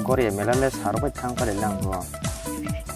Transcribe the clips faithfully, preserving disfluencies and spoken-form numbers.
Korea mela le saro bai thang pale lang bo.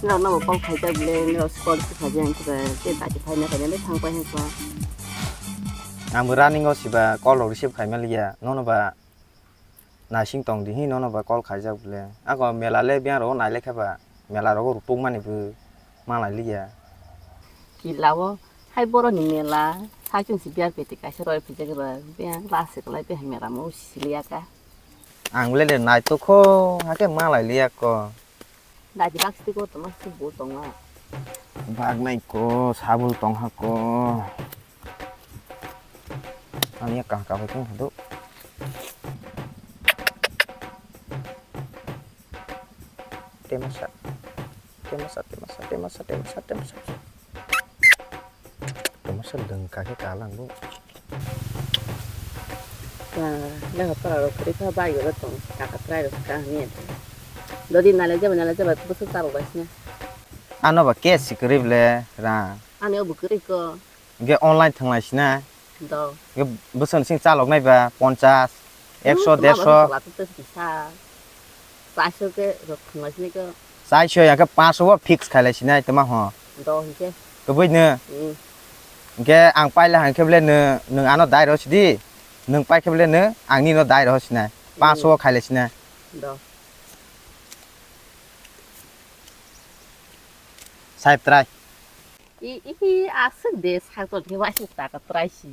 Norok no bo call khaijak bile, norok call khaijak ang khe ba, tei bati phaina khaina le thang pai hwnkha. Ang bo running o siba call rok receive khaima liya, nono ba naising tong di hi, nono ba call khaijak bile. Ako mela le biyang rogo nai le khe ba, mela rogo rupuk mani bo ma lai liya. Kila o hai borok ni mela, hai chwng si biyar peti kaisa roi phijak ba, biyang last se kwlai biyang mela mo sili ya ka. Ang le le nai to kho, hakhe ma lai liya ko. Dadi bak siti ko toma si bo tonga. Bak nai ko, sabul tong ha ko. Ani ya kah kah bai kung hadu. Temasa. Temasa, temasa, temasa, temasa, temasa. Toma sa deng kake kalang bo. Ba, le hopra ro kri kha bai ro tong, kaka trai ro ka ni. Dodi nale jaba, nale jaba, busu taro bai sne. Ano ba ke sikri ble ra. Ani obu kri ko. Ge online thanglai sina. Do. Ge busu sing chalok nai ba ponchas, ekso, derso. Ba sa. Chairso ke rok thwnglaisini ko. Chairso ya khe panchso bo fix khailaisinai tama ho. Do hinkhe. Kwbui no. Hmm. Hinkhe ang paila hinkhe bole no, nwng ano dai rw sidi. Nwng pai khe bole no, ang nino dai rw sinai. Panchso bo khailaisinai. Do. Sai trai. I, i, aswk de saktor khe waisa taka trai si.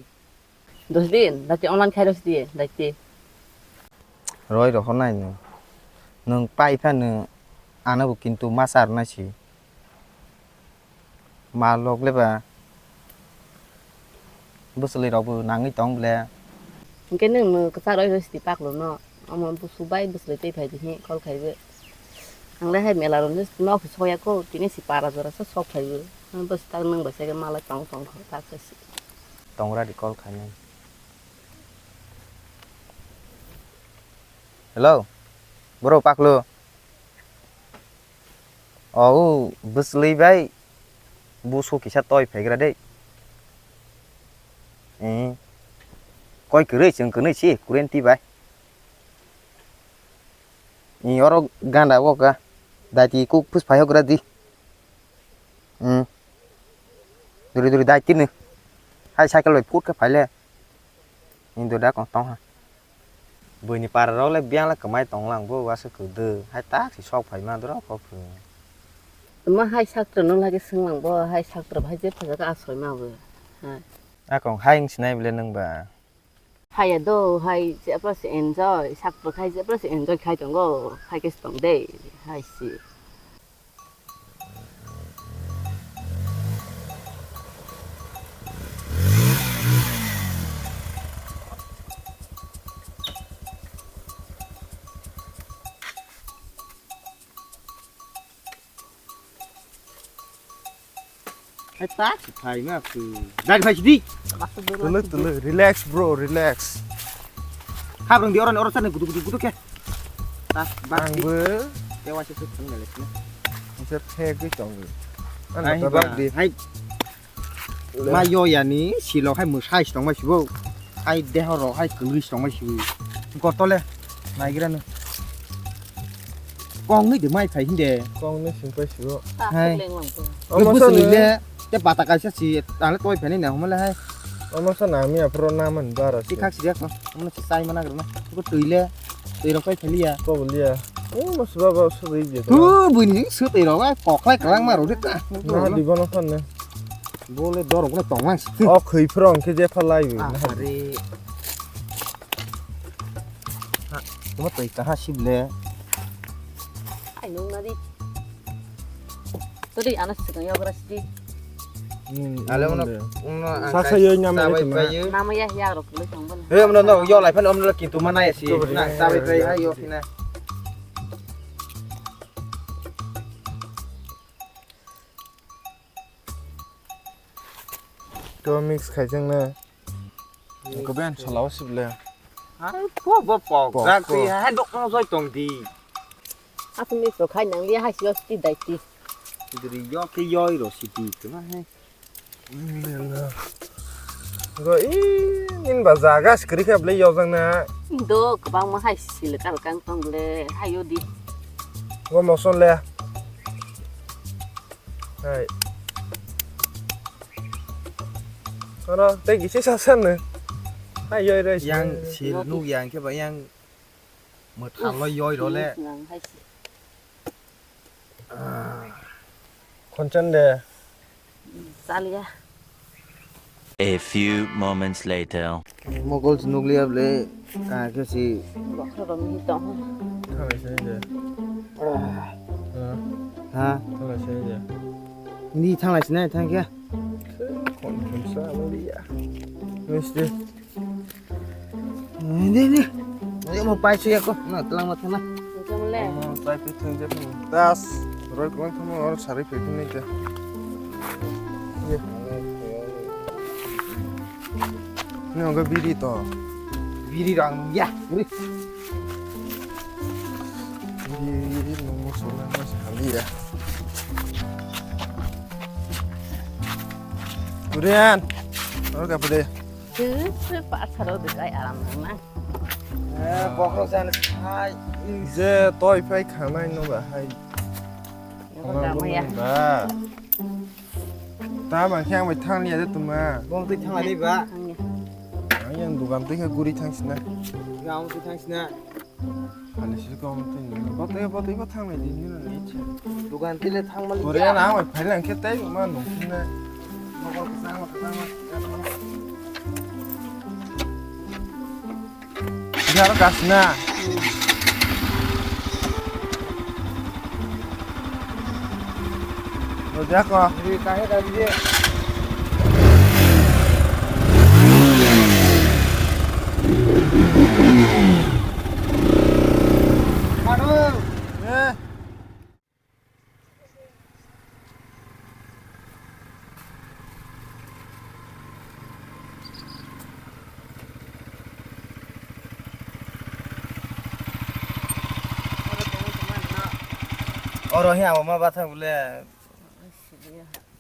Dos din, dati online khai dos di, dati. Roi rohor nai no. Nwng pai phano ano bo kintu ma char nai si. Ma lok le ba. Bwswlwi rok bo nangwi tong ble. Hinkhe nwng no kwchak roi roi sidi paklo no. Omo busu bai bwswlwi tei phai di hi call khai bo. Ang le hai mela rok no nok se sok ya ko, tini si para jora se sok phai bo. Bwswk tak nwng bai se malai tong tong kho tak se si. Tongra di call khainai. Hello, bro Paklo. O, bwswlwi bai busu kisa toi phaigra de. Eh, koi kwrwi chwng kwnwi si kurenti bai. Ni oro ganda o ka dati kuk phus phai hogra di. Hmm. Duri duri dai tini. Hai cycle bai phut khe phaile. Ni do da kong tong ha. Buini para rok le biang le kwmai tong lang bo wasa kwdw. Hai tak si sok phai ma doro kok phai. Tuma hai saktra no lagi sing lang bo, hai saktra bai je phajak asoi ma bo. Hai. Akong hai wng sinai bile nung ba. Haiya do, hai jebra se enjoy, sak bo khai jebra se enjoy khai tongo, khai khe se tong de, hai si. Hai tak si phai ma phu. Dari phai sidi. Tulu, tulu, relax bro, relax. Habrang di orang orang sana gudu gudu gudu ke. Tak bang. Ang bo. Dewa sih sih tengah lagi. Bisa phek di tong. Hai, tabak di. Hai. Ma yo yani silo hai musai tong ma sibo. Hai deho ro hai kului tong ma sibo. Gotole. Naigira no. Kong ni de mai phai hinde. Kong ni sing pai sibo. Hai. Omo sa ni le. Te bata kaisa si, ang le toi pheni na, humale hai. Omo sa na mi aphro na man bara si. Thik thak si dia ko. Omo si sai mana grana. Ko tui le. Tui rok kai pheli ya. Ko bol ya. Omo sa ba ba sa ri je. Hu, bui ni su tui rok ai, kok lai kalang ma ro de ta. Na di bono khan ne. Bo le dor ko tong lang si. O khoi phro ang khe je phalai bi. Ah, are. Ha, mo toi kaha si ble. Ai nung na di. Tadi anak sedang yogra sidi. Hmm, ale uno, uno sasa yo nyame le tuma. Nama ya ya rok le tong bana. He uno no yo lai phan uno kintu mana ya si. Na sabai pai ha yo sina. To mix khai jang na. Ko ben sala o sible. Hai po bo pok jak ti hai dok no joi tong di. Aku mix ro khai nang li hai si o sti dai ti. Diri yo ke yoi ro si ti kena hai. Go i nin ba jaga skri kha ble yo jang na. Do kwbang ma hai si le kal kang tong le hai o di. Go moson le. Hai. Oro tei kisi sasan ne. Hai yoi re. Yang sil nuk yang ke ba yang. Mwthalo yoi role. Khonchen de. Chaliya. A few moments later. Mokol si nukliya ble ka khe si. Bokhorok ni tong. Thanglai sini de. Ha? Thanglai sini de. Ni thanglai sini thang khe. Khon khon sa mo liya. Misti. Ini, ini. Ini mau pai suya ko. Nah, telang mata na. Macam le. Mau pai pi thung je thung. Das. Roi kuang thung mau orang sari pi thung ni je. Iya. Ini orang biri to. Biri rang ya. Biri. Biri mau sulang mas hali ya. Durian. Orang apa deh? Twi, twi, patharo de kai aram nang na. Eh, bokhorok jan khai. Je toi phai khanai no ba hai. Nang ba. Ta ma khe ang bai thang liya de tuma. Bom twi thang lai ba. Ang yang dugan twi khe guri thang sina. Ga ang twi thang sina. Ani sisi kong twi ni. Botwi, botwi, bo thang lai di, ni no ni. Dugan twi le thang mali. Kore na ang bai phai lang khe tei ma nung sina. Mokol kwchang ma kwchang ma. Biar kasna. Lo jako. Di, tahe, tahe, di. Aduh. Eh. Oro he amo ma bathang bole.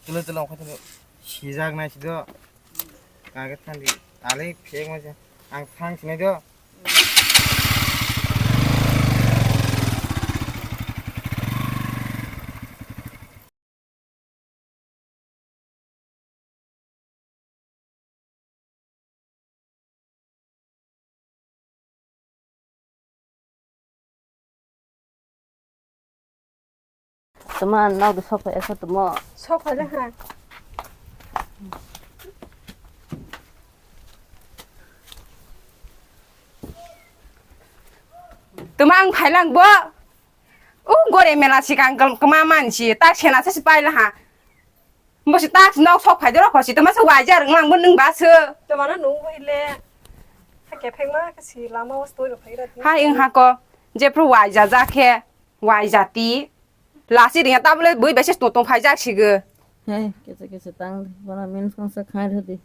Tulo tulo ongkha tulo. Sijak nai sido. Kage thandi. Tali phek ma se. Ang thang sinai do. Tuma, nok de sok phai, esa tuma. Sok phai le ha. Tuma, ang phai lang bo. O gore mela sikang kal-, kma mansi, tak sena se sipai laha. Bosi tak nok sok phai doro khosi, tama se waija rwng lang bo nwng ba se. Tama no nung bo ile. Hakhe phek ma kasi lama o stoi rok phai ra di. Hai wng hako, jephru waija ja khe, waija ti. Lasi ringa tabule bui bese tong tong phai jak sigo. Hai, kesa kesa tang, bono mens kong sa khai rodi.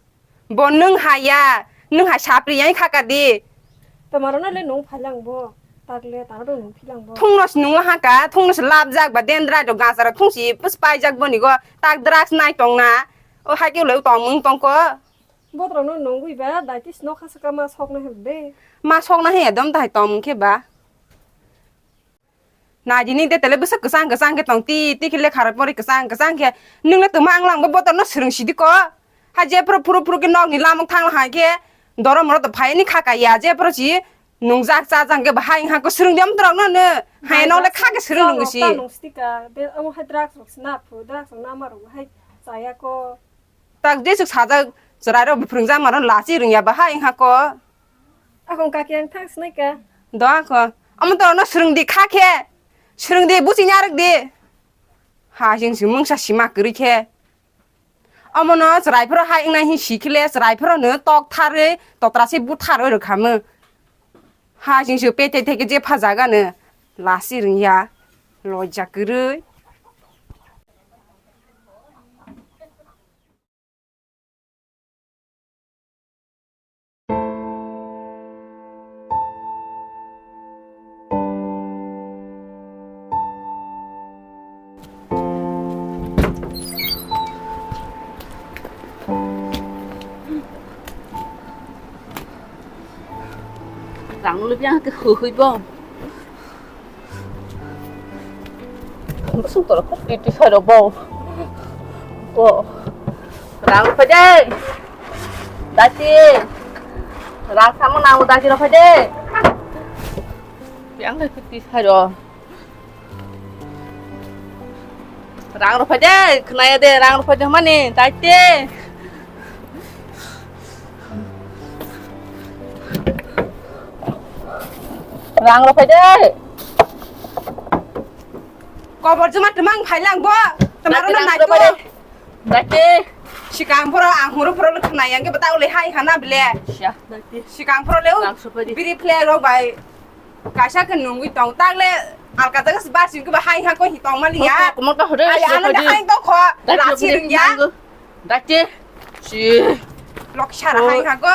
Bo nwng ha ya, nwng ha sapri yang kha ka di. Tama rok no le nung phai lang bo, tak le tang rok nung phi lang bo. Thung no se nung ha ka, thung no se lab jak ba dendra do gasa rok thung si pus pai jak bo ni go, tak drugs nai tong na. O hai ke le tong mung tong ko. Bo rok no nung gui ba, dai tis no kha sa ka ma sok na he de. Ma sok na he dom dai tong mung khe ba. Nai di nini de tele bwswk kwchang kwchang khe tong ti ti khe lekha rok pori kwchang kwchang khe nwng le tongma ang lang bo botor no swrwng sidi ko ha je phuru phuru phuru khe nok ni lamok thang hai khe dorom rok to phai ni kha kaiya je phuru si nungjak chajak khe bahai wngkha ko swrwng di amtwrok no no hai nok le kha khe swrwng nung si. Nung sidi ka be amo hai drugs rok sna phu drugs rok nama rok hai chaya ko. Tak jesuk sajak chwrairok bwphrwngjak mano lachi rwngya bahai wngkha ko. Akong kaki ang thang swnai ka. Do akho. Omo to no swrwng di kha khe. Swrwng di buchi nyarwk di. Ha jing si mungsa sima kwrwi khe. Omo no chwrai phoro hai wngnai hin si khle chwrai phoro no tok tharwi totra se buthar oi rwkha mo. Ha jing si pete theke je pha jaga no. Lachi rwngya. Loja kwrwi. Rang lu biang ke hui hui bom. Busuk toro kok titi sai rok bo. Bo. Rang rok phai de. Dati. Rang samo nango dati rok phai de. Yang dati titi sai rok. Rang rok phai de, khwnaya de, rang rok phai de mani, dati. Rang rok phai de. Kobor juma twmang phai lang bo. Twmaro na nai to. Dati. Sikang phoro ang horo phoro le khwnaya, hwnkhe bwtang le hai hana bile. Sikang phoro le biri phle rok bai. Kaisa khe nungwi tong, takle alka jaga se basing khe ba hai ha koi hi tong mali ya. Komo ka hore. Ai, ano da hai tong kho, lasi rung ya. Dati. Si. Lok sara hai ha go.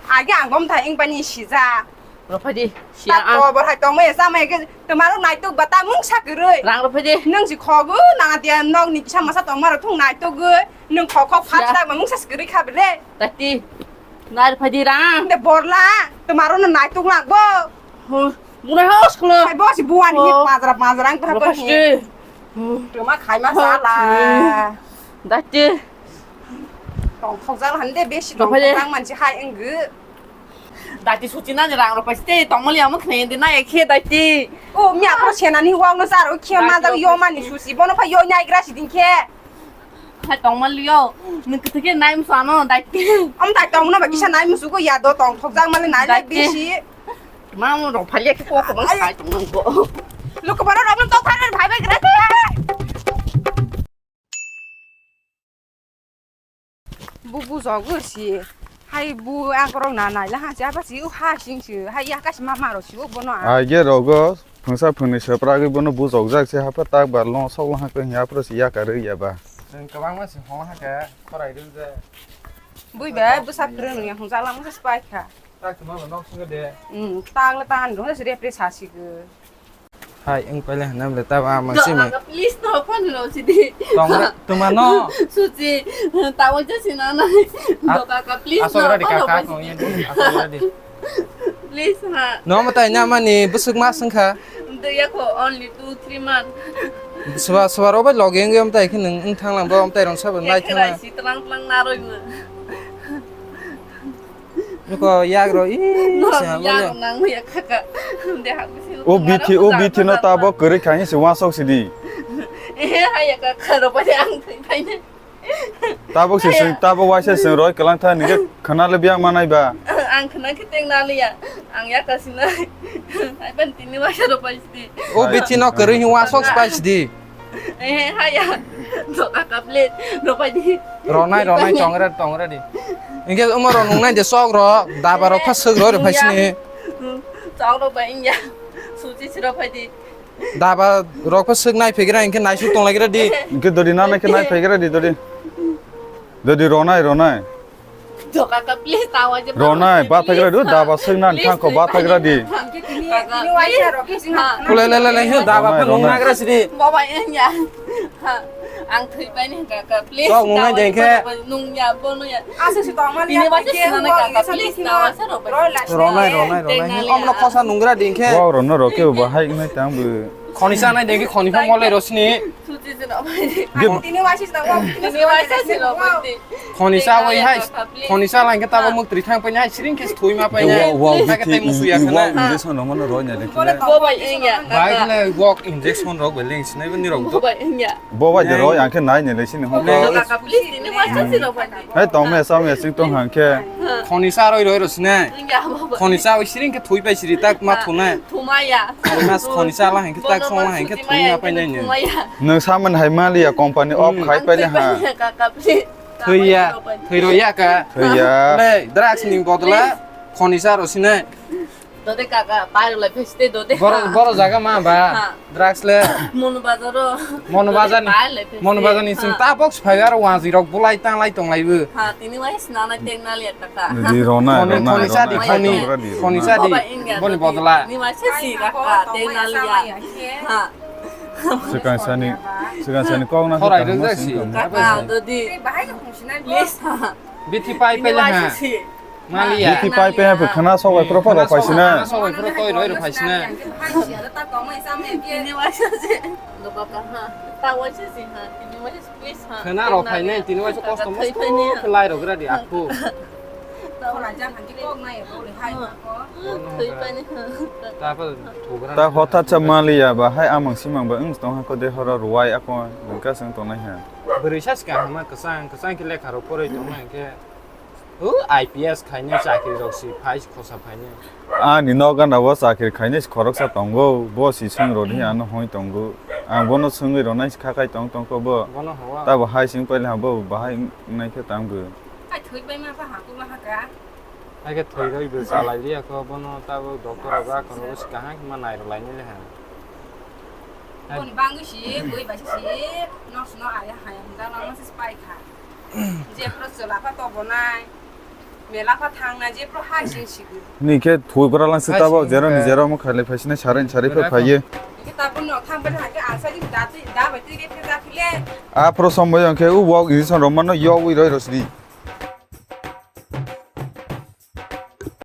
Age ang bom thai ing bani sija. Rophadi. Si. Ko bor hai tong mai sa mai khe, tomaro naituk ba ta mung sa kwrwi. Rang rophadi. Nung si khogu nang dia nok ni kisa masa tong maro thung naituk gwi. Nung khok khok phat sa ba mung sa kwrwi kha bele. Dati. Nai rophadi rang. De borla, tomaro no naituk lang bo. Bunai hos khno. Hai bo si buan hi pajra pajra ang tha ko hi. Tuma khai ma sala. Dati. Tong thok jang han de besi tong thok jang man si hai ang gwi. Dati suchi na ni rang rok paste tong mali amo khne de na ekhe dati. O mi apro sena ni wang no sar o khia ma da yo man ni susi bono pha yo nyai gra si din khe. Hai tong mali yo. Ni kete khe nai musa no dati. Am dai tong no ba kisa nai musu ko ya do tong thok jang mali nai le besi. Mamu rok phalia khe kok bang sai tong nang bo. Luk baro rok to thar bhai bai gra. Bu bu jog si. Hai bu ang rok na nai la ha cha ba si u ha sing si. Hai ya ka si ma ma ro si u bono. Ai ge rogo phungsa phungni sepra ge bono bu jog jak si ha pa tak ba long sok la ha ko ya pro si ya ka re ya ba. Kwbang ma si hong ha ka khorai ru je. Bui ba bu sap kre nung ya hong ja lang sa spai kha. Tak tuma ba nok singa de. Hmm, tang le tan do se repre sa si ge. Hai, ang pele hanam le ta ba ma si ma. Please no phone lo si di. Tong re, tuma no. Suchi, ta wa ja si na na. Doka ka please no phone lo. Aso re di ka ka ko ye di. Aso re di. Please ha. No ma tai na ma ni busuk ma sung kha. De ya ko only two three month. Swa swa ro ba log yang yom tai khin ang thang lang ba om tai rong sa ba nai thang. Si tlang tlang na roi. Niko yagro i. No, yagro nang ya kaka. De ha bisi. O bithi, o bithi no tabo kwrwi khaini se wasok sidi. Eh, ha ya kaka ro pa ang thai thai ne. Tabo se sing, tabo waisa sing roi kelang tha nige khana le biang manai ba. Ang khana khiteng na le ya. Ang ya ka sinai. Ai ban tini waisa ro pa sidi. O bithi no kwrwi hi wasok spai sidi. Eh, haya. Doka ka plate. Ropai di. Ronai, ronai, chongre, tongre di. Inge umo ro nungnai de sok ro, daba ro kha suk ro, ro phai sini. Sok ro bai ingya. Suchi siro phai di. Daba ro kha suk nai phegra, inge nai suk tong lagira di. Inge dodi na nai khe nai phegra di dodi. Dodi ronai, ronai. Doka ka please tawa je. Ronai, ba phegra di, daba suk nan thang ko ba phegra di. Kaka, please. Kule le le le, hi daba phe nung nagra sidi. Baba yang ya. Ha, ang thui pai ni kaka, please. Sok nung nai jeng khe. Nung ya, bono ya. Asa si tong mali. Ini baca sana kaka, please tawa sa ro. Ronai, ronai, ronai. Om no khosa nungra ding khe. Wow, rono ro ke bahai nai tang bu. Khoni sa nai ding khe khoni pha mole ro sini. Suchi sino bai. Tini waisa sino bai. Tini waisa sino bai. Khoni sa oi hai. Khoni sa lang khe tabo muk tri thang pai nai siring khe thoi ma pai nai. Wow, wow, bithi, wow, injection rok mano roi nai le. Bo bai eng ya. Bai le wok injection rok beleng sinai bini rok. Bo bai eng ya. Bo bai de roi ang khe nai nai le sini hon. Kaka please tini waisa sino bai. Hai tong me sa me sing tong hang khe. Khoni sa roi roi ro sinai. Eng ya bo bai. Khoni sa oi siring khe thoi pai siri tak ma thonai. Thumaya. Khoni sa la hang khe tak song la hang khe thoi ma pai nai ni. Nung saman hai mali ya company off khai pai le ha. Kaka please. Thwiya, thwi rw ya ka. Thwiya. Le, drugs ni bodla khoni sa rw sine. Dode kaka, pai rw lai pheste dode. Boro, boro jaga ma ba. Drugs le. Mono bazaro. Mono bazar ni. Mono bazar ni sing ta box phai aro wanji rok bulai tang lai tong lai bu. Ha, tini wai sna na teng na le kaka. Di rona, khoni, rona, khoni sa di, rona, khoni, khoni sa di. Boni bodla. Tini wai sa si kaka, teng na le ya. Ha. Swkang sani, swkang sani kok na. Khorai rwjak si. Kaka, dodi. Please. Bithi pai pai ha. Maliya. Niki pai pe pe khana sok bai pro pro pai sina. Khana sok bai pro koi roi ro pai sina. Khana ro pai nai tini waisa kosto mo khlai ro gra di aku. Ta hothat cha maliya ba hai amang simang ba wng tong ha ko de horo ruwai ako nungka seng tongnai ha. Bwrwi sa sika hama kwchang kwchang khe lekha rok poroi tongnai khe. O I P S khainai chakri rok si phai khosa phainai. Ani nok gana bo chakri khainai si khoroksa tongo, bo si swng rodi ano hoi tongo. Ang bono swngwi ronai si khakai tong tong ko bo. Bono hawa. Tabo hai sing paile ha bo bahai nai khe tang bo. Ai thwi bai ma pha ha ko ma ha ka. Ai khe thwi roi bo chalai liya ko bono tabo doctor rok ba kono bo si kaham ma nai rok lai nai le ha. Boni bangwi si bui bai si nok sino aya hai hwnda no ma si pai kha. Jepro chwla pha tobonai, mela pha thangnai, jepro hai sing sigwi. Ni khe thui bwra lang se tabo, hai sing jero ni khe. Jero mo khailai phai sinai sarai sarai pha phaiye. Ni khe tabuk no thang bai thang khe asa di da twi, da bai twi khe phe da phile. A pro somoi ang khe u wok injection rok mano yok wi roi rosni.